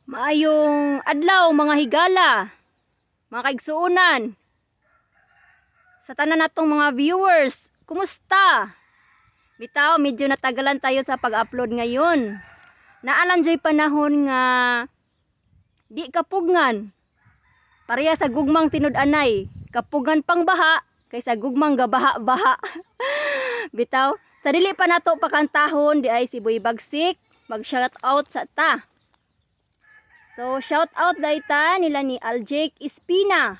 Maayong adlaw, mga higala, mga kaigsuonan. Sa tanan natong mga viewers, kumusta? Bitaw, medyo natagalan tayo sa pag-upload ngayon. Naa lang juy panahon nga di kapugngan. Pareha sa gugmang tinud-anay, kapugan pang baha kaysa gugmang gabaha-baha. Bitaw, sa dili pa nato pakantahon di ay si Boy Bagsik, mag-shout out sa ta. So, shout out dayta nila ni Aljake Espina,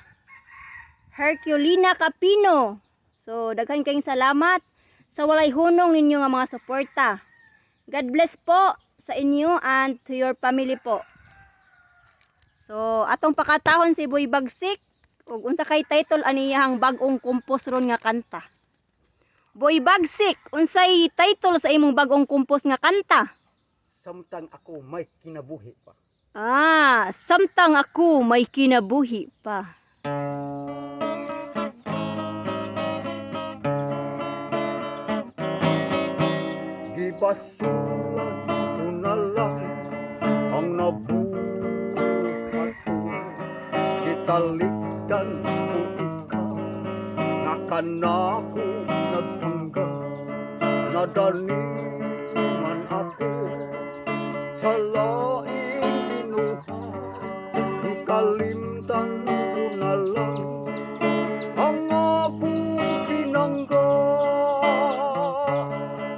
Herculina Capino. So, daghan kayong salamat sa walay hunong ninyo nga mga suporta. God bless po sa inyo and to your family po. So, atong pakatahon si Boy Bagsik ug unsa kay title aniyahang bag-ong compose ron nga kanta. Boy Bagsik, unsay title sa imong bag-ong compose nga kanta? Samtang ako may kinabuhi pa. Ah, "Samtang Ako May Kinabuhi Pa." Gibasulan ko na lang ang nabuhat ko. Gitalikdan ko ikaw nga kanako nagpangga. Nadani man ako sa laing binuhat. Gikalimtan ko na lang ang akong pinangga.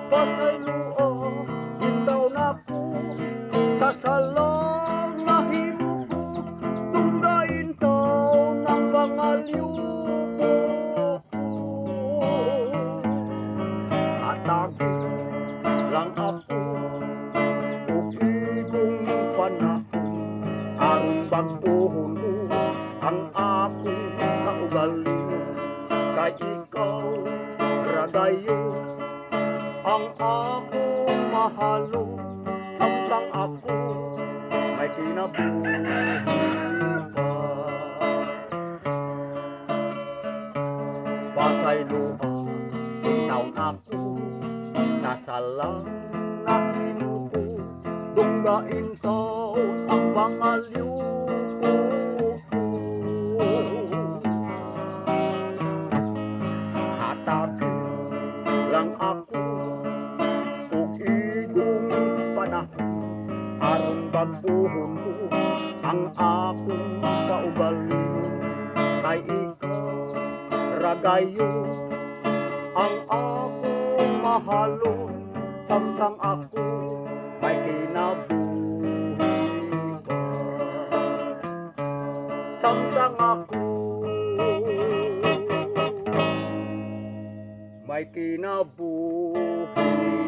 Pasayloa intawon ako sa salang nahimo ko. Dungga intawon ang pangalyo ko. Hatagi lang ako og igong panahon aron bag-ohon ko ang akong kaugalingon, kay ikaw ra gayon ang akong mahalon samtang ako may kinabuhi pa. Pasayloa intawon ako sa salang nahimo ko. Dungga intawon ang pangalyo ko. Hatagi lang ako og igong panahon aron bag-ohon ko ang akong kaugalingon, kay ikaw ra gayon ang akong mahalon samtang ako may kinabuhi pa. Samtang ako may kinabuhi.